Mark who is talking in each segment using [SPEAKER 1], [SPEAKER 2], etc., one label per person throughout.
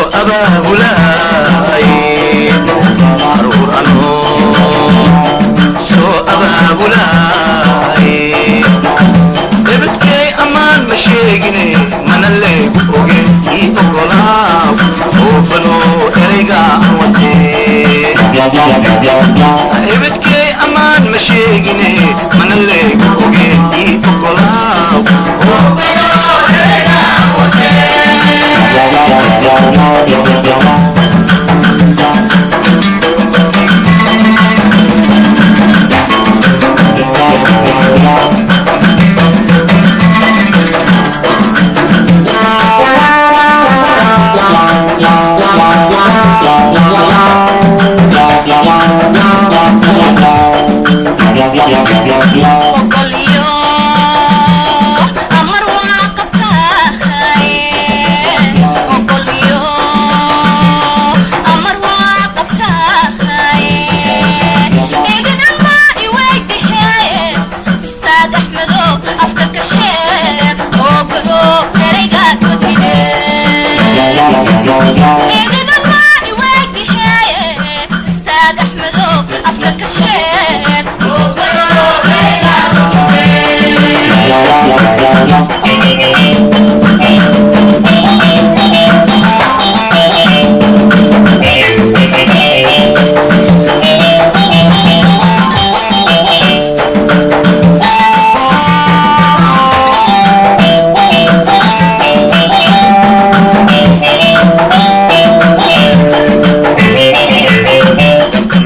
[SPEAKER 1] Abaabulaay caruur anoo soo abaabulaay, ebedkay ammaan ma sheegine, mana leegu oge. Ii ogolaaw oo baloo erayga aan watee. Ebedkay ammaan ma sheegine, mana leegu oge. Ii ogolaaw oo baloo erayga aan watee.
[SPEAKER 2] Ogolyo amar waa qabtaaye, ogolyo amar waa qabtaaye. Idina ma iweydihe, Ustaad Axmedo, afka ka sheeg ogolo ereygaad wadide. Idina ma iweydihe, Ustaad Axmedo, afka ka sheeg ogolo ereygaad wadide.
[SPEAKER 1] Dadka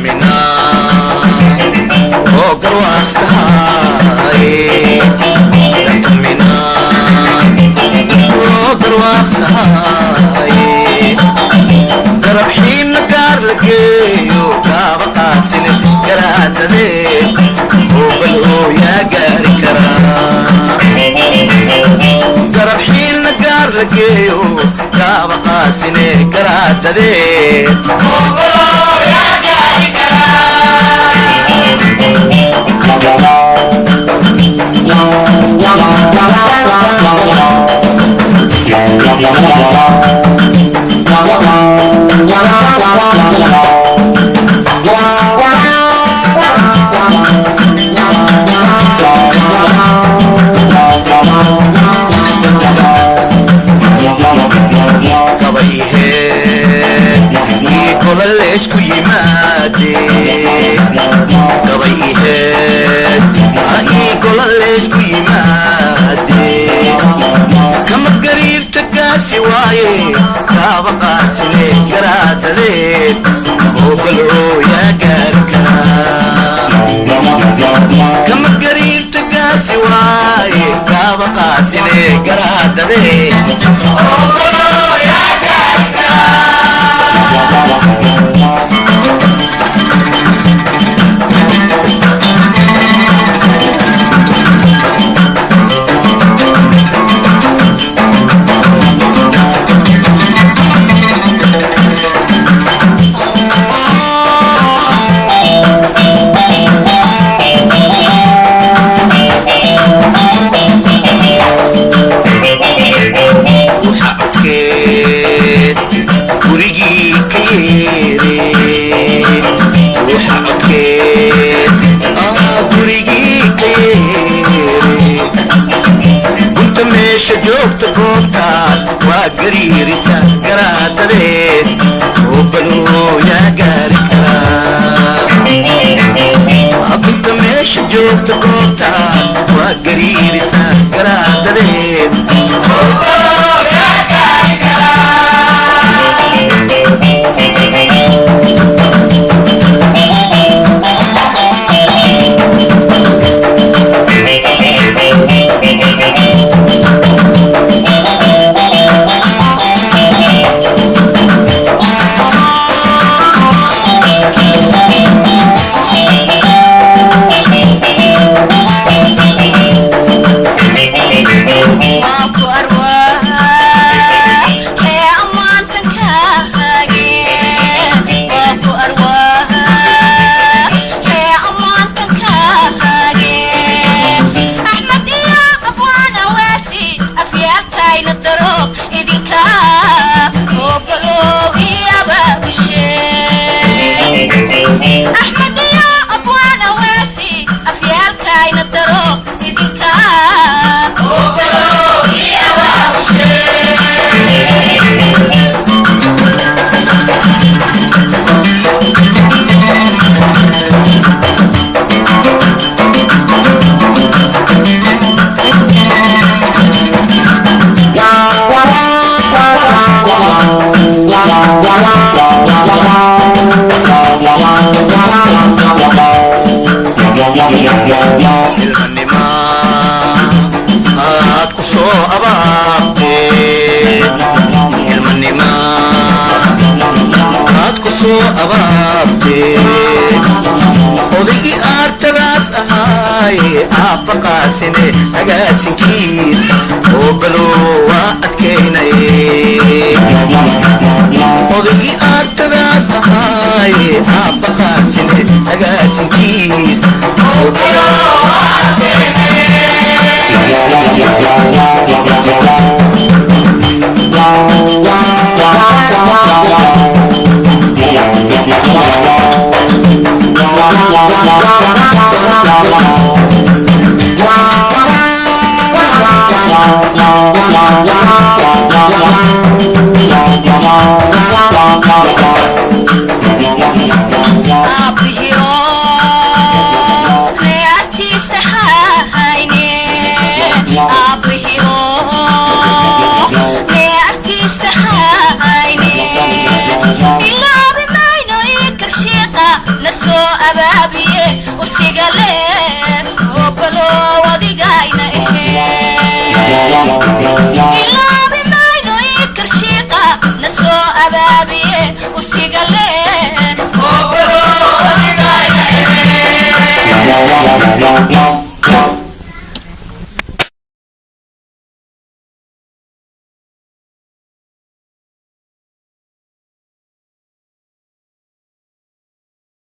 [SPEAKER 1] oo garwaaqsahaye, dadka oo garwaaqsahaye, garab xiinna gaar la geeyo, kaaba qaasine garaadadee oo bal oo yaa gaari karaa. Garab xiinna gaar la geeyo, kaaba qaasine garaadadee oo bal oo yaa gaari karaa. Gabayheed ii gola leysku yimaade, gabayheed ii gola leysku yimaade, kama gariirta gaasi waaye, kaaba qaasine garaadadeed oo baloo yaa gaari karaa. Kama gariirta gaasi waaye, kaaba qaasine garaadadeed oo baloo yaa gaari karaa. Ruuxa codkeed gurigii ka yeere, ruuxa codkeed gurigii ka yeere, gunta meesha joogta goobtaas waa gariirisa garaadadeed oo baloo yaa gaari karaa. Gunta meesha joogta goobtaas waa gariirisa garaadadeed oo baloo yaa gaari karaa. Ilmanima aad ku soo abaabtee, ilmanima aad ku soo abaabtee, odaygii aartagaas ahaaye aabba qaasine agaasinkiis oo balow waa adkaynaye. Odaygii aartagaas ahaaye aabba qaasine agaasinkiis oo balow waa adkaynaye.
[SPEAKER 2] Aabbihiyo reertiisa hayne, aabbihiyo reertiisa hayne, ilaabi mayno ikarshiiqa na soo abaabiye usigale oo balow adigayna ehe.